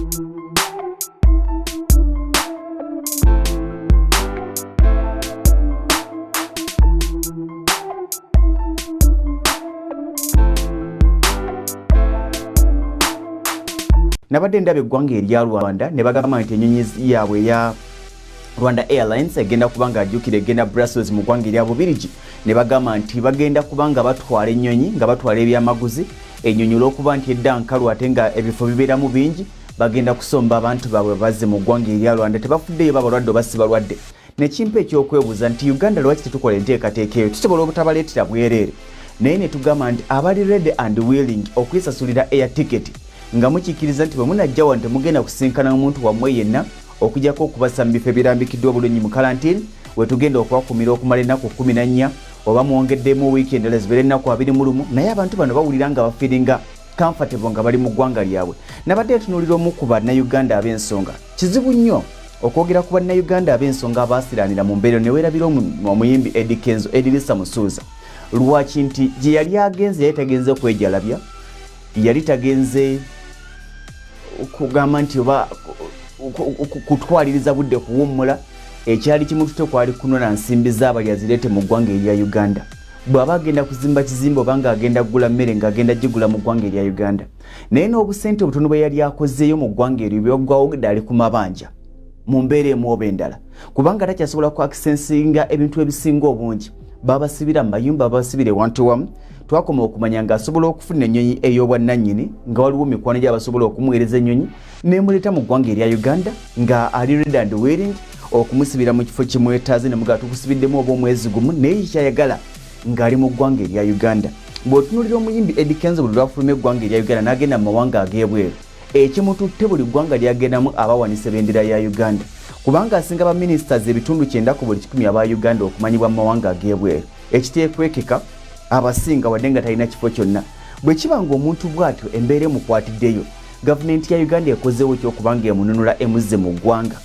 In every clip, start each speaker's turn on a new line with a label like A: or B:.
A: Nabadde ndaba eggwanga erya Rwanda ne bagamba nti ennyonyi yaabwe eya Rwanda Airlines egenda kuba nga ajjukira egenda Brussels mu ggwanga erya Bubirigi, ne bagamba nti bagenda kuba nga batwala ennyonyi nga batwala ebyamaguzi. Ennyonyi olw'okuba nti edda nkalu ate nga ebifo bibeeramu bingi, bagenda kusomba abantu baabwe bazze mu ggwanga erya Rwanda, tebafuddeyo babalwadde oba si balwadde. Nekimpa ekyokwebuuza nti Uganda lwaki tetukola enteekateeka eyo? Tusobola obutabaleetera bwereere, naye ne tugamba nti abali ready and willing okwesasulira air ticket, nga mukikkiriza nti bwe munajja wano temugenda kusinkana omuntu wammwe yenna okujjako okubassa mu bifo ebirambikiddwa obulungi mu kalantini wetugenda okubakumira okumala ennaku 14, oba mwongeddemu wiiki endala zibeere ennaku 21. Naye abantu bano bawulira nga bafiiringa comfortable nga bali mu ggwanga lyabwe. Nabadde ntunuulira omu ku Bannayuganda ab'ensonga. Kizibu nnyo okwogera ku Bannayuganda ab'ensonga abaasiraanira mu mbeera ne weerabira omuyimbi Eddy Kenzo, Edirisa Musuuza. Lwaki? Nti gye yali agenze yali tagenze kwejalabya, yali tagenze kugamba nti oba kutwaliriza budde kuwummula. Ekyali kimutute kwali kunona nsimbi z'abali azireete mu ggwanga erya Uganda. Bw'aba agenda kuzimba kizimbe oba ng'agenda kugula mmere, ng'agenda gigula mu ggwanga erya Uganda. Naye n'obusente obutono bwe yali akozeeyo mu ggwanga eryo byaggwawo dda, ali ku mabanja mu mbeera emu oba endala, kubanga takyasobola ku akisensinga ebintu ebisinga obungi. Babasibira mu mayumba, babasibira ewantu wamu. Twakoma okumanya ng'asobola okufuna ennyonyi ey'obwannannyini, nga waliwo mikwano gy'abasobola okumuweereza ennyonyi nemuleeta mu ggwanga erya Uganda, nga ali ready and willing okumusibira mu kifo kimwetaaze, ne mugaa tukusibiddemu oba omwezi gumu, naye kyayagala ng'ali mu ggwanga erya Uganda. Bw'otunuulira omuyimbi Eddy Kenzo, buli lwafuluma eggwanga erya Uganda n'agenda mu mawanga ag'ebweru, ekimututte buli ggwanga lyagendamu abawanisa bendera ya Uganda, kubanga asinga ba ministers ebitundu 90 ku buli 100 aba Uganda okumanyibwa mu mawanga ag'ebweru, ekiteekwekeka abasinga, wadde nga talina kifo kyonna. Bwe kiba nga omuntu bw'atyo embeera emukwatiddeyo, gavumenti ya Uganda ekozeewo ekyokuba nga emununula emuzze mu ggwanga,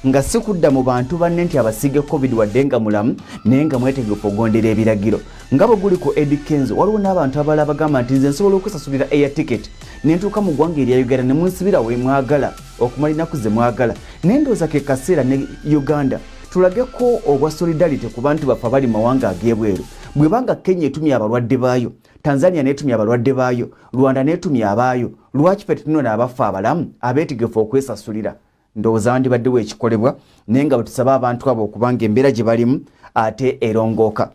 A: nga si kudda mu bantu banne nti abasiige COVID, wadde nga mulamu, naye nga mwetegefu ogondera ebiragiro. Nga bwe guli ku Eddy Kenzo, waliwo n'abantu abalala bagamba nti nze nsobola okwesasulira air ticket ne ntuuka mu ggwanga erya Uganda ne munsibira we mwagala okumala ennaku ze mwagala. Naye ndowooza ke kaseera ne Uganda tulageko obwa solidarity ku bantu baffe abali mu mawanga ag'ebweru. Bwebanga Kenya etumye abalwadde baayo, Tanzania netumye abalwadde baayo, Rwanda netumye abaayo, lwaki ffe tetunona abaffe abalamu abeetegefu okwesasulira? Ndowooza wandibaddewo ekikolebwa, naye nga bwe tusaba abantu abo okubanga embeera gye balimu ate erongooka.